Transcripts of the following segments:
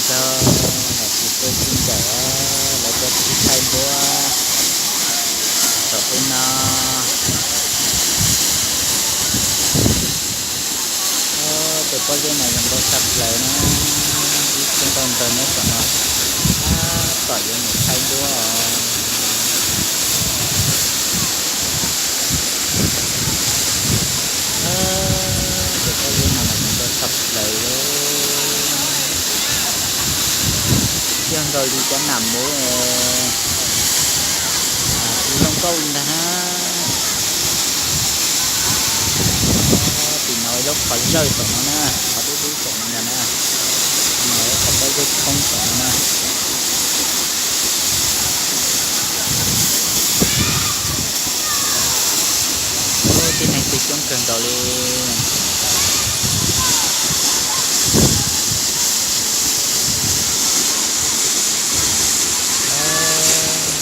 Txog los tsis tuaj tsis ncaim, lawv tuaj tsis thaij duab saum tej no. Tus pob zeb no zoo nkauj tshaj plaws na, ib tug ntau ntawg nyob saum no, tab tom yuav mus thaij duab os. Tus pob zeb no mas zoo nkauj tshaj plaws li. Yog nkaus li cov nam mus, zoo nkauj li ntag na. Tim no ib lub qhov zawj saum no na, qhov dub dub saum no ntag na. No ib qhov pob zeb khoob saum no na. Tib neeg twb coob kawg nkaus li.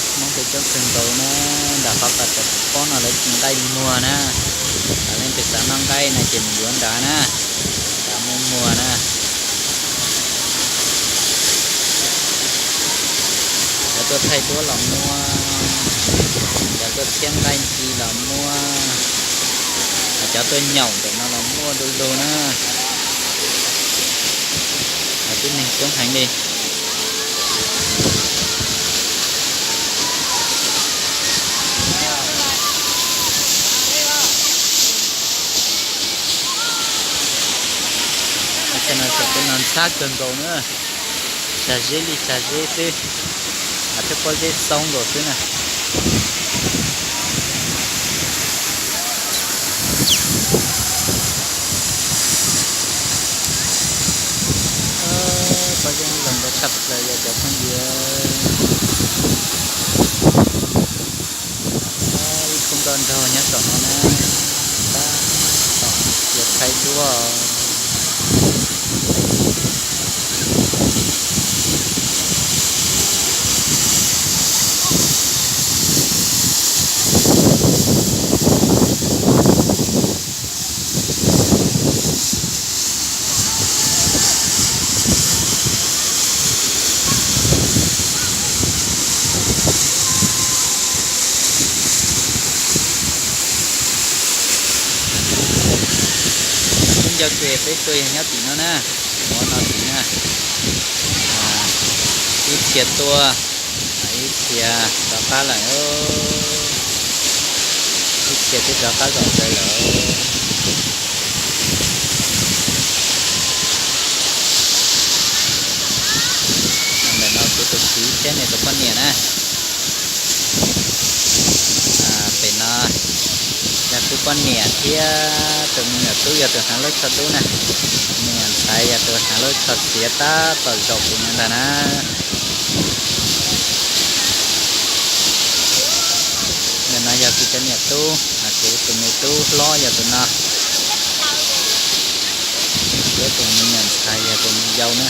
Hmoob twb coob kawg nkaus na, nram qhov pas tas pob no lawv tsis nqaij muag na. Leej twg xav noj nqaij no ces mus yuav nrad na, nrad muaj muag na. Cov tuaj thaij duab los muaj, cov tuaj txhiab nqaij ci los muaj, cov tuaj nyaum ntawm no los muaj du lug na. Tib neeg coob heev li. Tam sim no xyov tej no ntxhab kawg nkaus na, tsag zeb li tsag zeb xwb, thiab pob zeb xoob nkaus xwb na. Pob zeb zoo nkauj tshaj plaws yog cov phooj ywg. Ib khub nkauj nraug nyob saum no na, tab tom yuav thaij duab. Lub ncauj ke peb tuaj yog nyob tim no na, mus no tim na. Ib txhia tuaj, ib txhia rov qab lawm, ib txhia twb rov qab zom zaws lawm. Ntawm no kuv tus txiv thiab nws tus poj niam na. Pem no yog kuv poj niam thiab tus me nyuam tub yog tus hnav lub tsho dub na. Me nyuam ntxhais yog tus hnav lub tsho txiav tab tom zaum kuv no ntag na. Ntawm no yog kuv cov niam tub, kuv tus me tub hlob yog tus no, thiab tus me nyuam ntxhais yog tus me yau na.